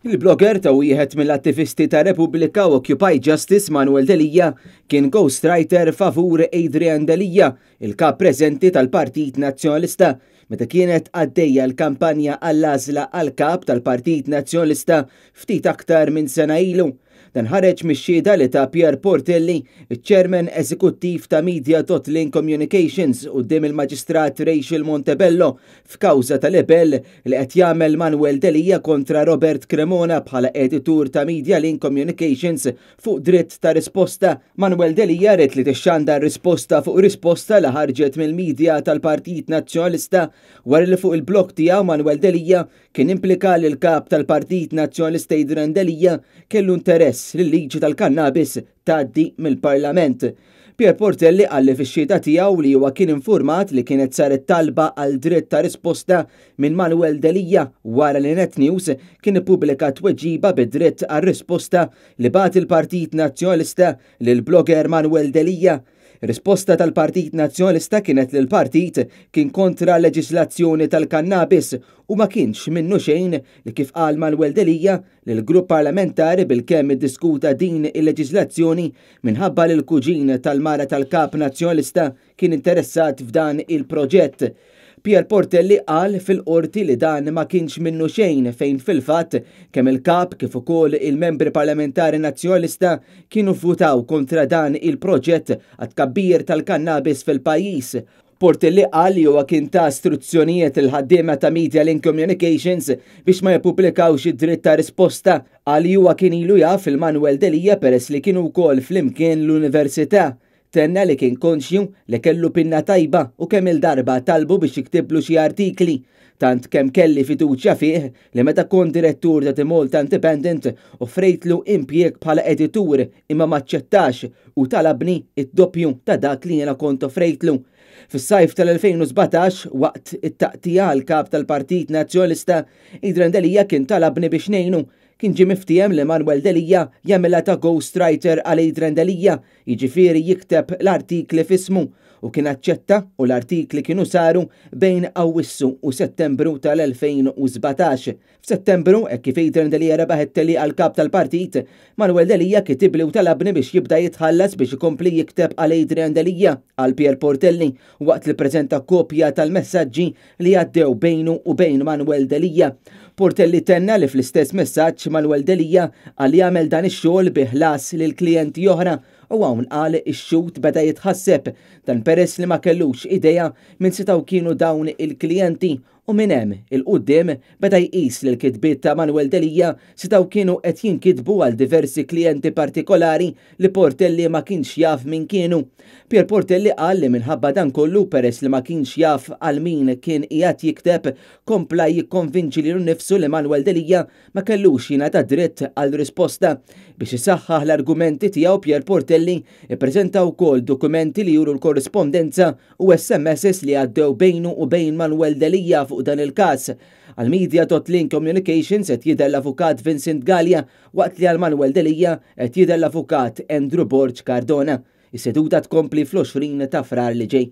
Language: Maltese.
Il-blogger ta' wieħed mill-attivisti ta' Repubblika u Occupy Justice Manuel Delia kien ghostwriter favur Adrian Delia, il-kap preżenti tal-Partit Nazzjonalista, meta kienet għaddejja l-kampanja għall-għażla għall-kap tal-Partit Nazzjonalista ftit aktar minn sena ilu. Dan ħareġ mix-xhieda li ta Pierre Portelli, iċ-Chairman Eżekuttiv ta' Media.Link Communications quddiem il-Maġistrat Rachel Montebello f'kawża ta' libell li qed jagħmel Manuel Delia kontra Robert Cremona bħala editur ta' Media Link Communications fuq dritt ta' risposta. Manuel Delia ried li tixxandar risposta fuq risposta li ħarġet mill-media tal-Partit Nazzjonalista wara li fuq il-blog tiegħu Manuel Delia Kien implika li l-Kap tal-Partit Nazzjonalista Adrian Delia kellu interess li l-liġi tal-kannabis tgħaddi mill-Parlament. Pierre Portelli qal li fix-xhieda tiegħu li huwa kien infurmat li kienet saret talba għal dritt ta' risposta minn Manuel Delia wara li Net News kien ippubblika tweġiba bi dritt għal risposta li bagħat il-Partit Nazzjonalista lill-blogger Manuel Delia. Ir-risposta tal-Partit Nazzjonalista kienet li l-partit kien kontra l-leġiżlazzjoni tal-kannabis u ma kienx minnu xejn li kif qal Manuel Delia li l-grupp parlamentari bilkemm iddiskuta din il-leġiżlazzjoni minħabba li l-kuġin tal-mara tal-Kap Nazzjonalista kien interessat f'dan il-proġett. Pierre Portelli qal fil-Qorti li dan ma kienx minnu xejn fejn fil-fatt kemm il-Kap kif ukoll il-membri parlamentari Nazzjonalista kienu vvutaw kontra dan il-proġett għat-tkabbir tal-kannabis fil-pajjiż. Portelli qal li huwa kien ta struzzjonijiet lill-ħaddiema ta' Media Link Communications biex ma jippubblikawx id-dritt ta' risposta. Qal li huwa kien ilu jaf lil Manuel Delia peress li kienu wkoll flimkien l-università. Tenna li kien konxju li kellu pinna tajba u kemm-il darba talbu biex jiktiblu xi artikli. Tant kemm kelli fiduċja fih li meta kont direttur ta' The Malta Independent offrejtlu impjieg bħala editur imma m'aċċettax u talabni d-doppju ta' dak li jiena kont offrejtlu. Fis-sajf tal-2017, waqt it-taqtigħa għall-Kap tal-Partit Nazzjonalista, Adrian Delia kien talabni biex ngħinu. Kien ġie miftiehem li Manuel Delia jagħmilha ta' ghostwriter għal Adrian Delia, jiġifieri jikteb l-artikli f'ismu, u kien aċċetta u l-artikli kienu saru bejn Awwissu u Settembru tal-2017. F'Settembru, hekk kif Adrian Delia rebaħ it-tellieqa għal Kap tal-Partit, Manuel Delia kitibli u talabni biex jibda jitħallas biex ikompli jikteb għal Adrian Delia, qal Pierre Portelli waqt li ppreżenta kopja tal-messaġġi li għaddew bejnu u bejn Manuel Delia. Portelli tenna li fl-istess messaġġ Manuel Delia qal li għamel dan ix-xogħol bi ħlas lil klijenti oħra u hawn qal ix-xhud beda jitħasseb dan peress li ma kellux idea min setgħu kienu dawn il-klijenti u minn hemm 'il quddiem beda jqis li l-kitbiet ta' Manuel Delia setgħu kienu qed jinkitbu għal diversi klijenti partikolari li Portelli ma kienx jaf min kienu. Pierre Portelli qal li minħabba dan kollu peress li ma kienx jaf għal min kien qiegħed jikteb kompla jikkonvinċi lilu nnifsu li Manuel Delia ma kellux jingħata dritt għal risposta. Biex isaħħaħ l-argumenti tiegħu Pierre Portelli ippreżenta wkoll dokumenti li juru l-korrispondenza u SMSs li għaddew bejnu u bejn Manuel Delia fuq dan il-każ. Għal Media.Link Communications qed jidher l-Avukat Vincent Galea waqt li għal Manuel Delia qed jidher l-Avukat Andrew Borg Cardona. Is-seduta tkompli fl-20 ta' Frar li ġej.